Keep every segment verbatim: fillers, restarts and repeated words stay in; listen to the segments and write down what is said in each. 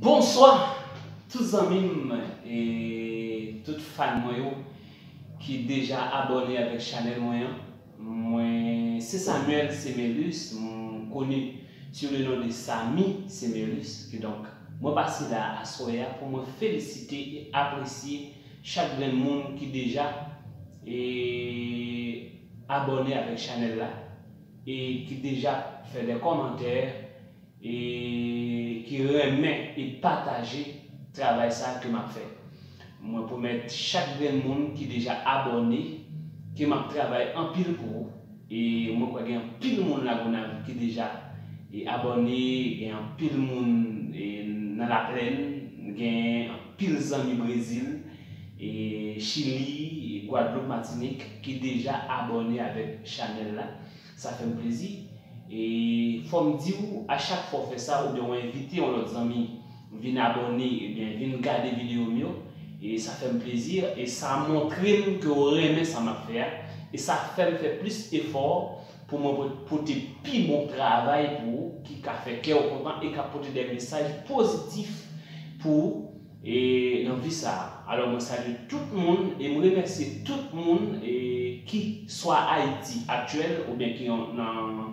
Bonswa tout zanmi m e tout fan mwen yo ki deja abòne avèk chanèl mwen an. Mwen se Samuel Semelus, m koni sou le non de Samy Semelus. Kidonk, mwen pase la aswè a pou mwen felisite e apresye chak grenn moun ki deja e abòne avèk chanèl la e ki deja fè de kòmantè e ki renmen e pataje travay sa ke m ap fè. Mwen pwomèt chak grenn moun ki deja abòne ke m ap travay anpil pou ou. E mwen kwè gen anpil moun Lagonav ki deja e abòne, gen anpil moun e nan Laplèn, gen anpil zanmi Brezil, e Chili, e Gwadloup, Matinik ki deja abòne avèk chanèl la. Sa fè m plezi. E fò m di w, a chak fwa w fè sa, oubyen w envite yon lòt zanmi vin abòne, ebyen vin gade videyo m yo, e sa fè m plezi, e sa montre m ke w renmen sa m ap fè a, e sa fè m fè plis efò pou mwen pot- pote pi bon travay pou ou, ki ka fè kè w kontan e ka pote de mesaj pozitif pou ou e nan vi sa a. Alò, mwen salye tout moun e m remèsye tout moun e ki swa Ayiti aktyèl oubyen ki yon, nan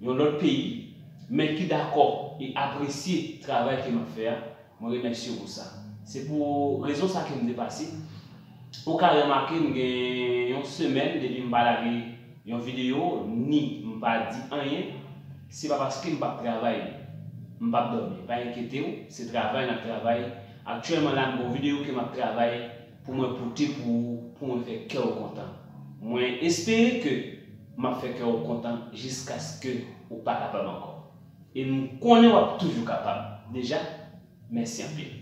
yon lòt peyi, men ki dakò e apresye travay ke m ap fè a. Mwen remèsye w pou sa. Se pou rezon sa ke m te pase. Ou ka remake m gen yon semèn depi m pa lage yon videyo, ni m pa di anyen, se pa paske m p ap travay. M p ap dòmi. Pa enkyete w, se travay n ap travay. Aktyèlman la, m gon videyo ke m ap travay pou mwen pote pou ou, pou mwen fè kè w kontan. Mwen espere ke m ap fè kè w kontan jiskaske ou pa kapab ankò. E m konnen w ap toujou kapab. Deja, mèsi anpil.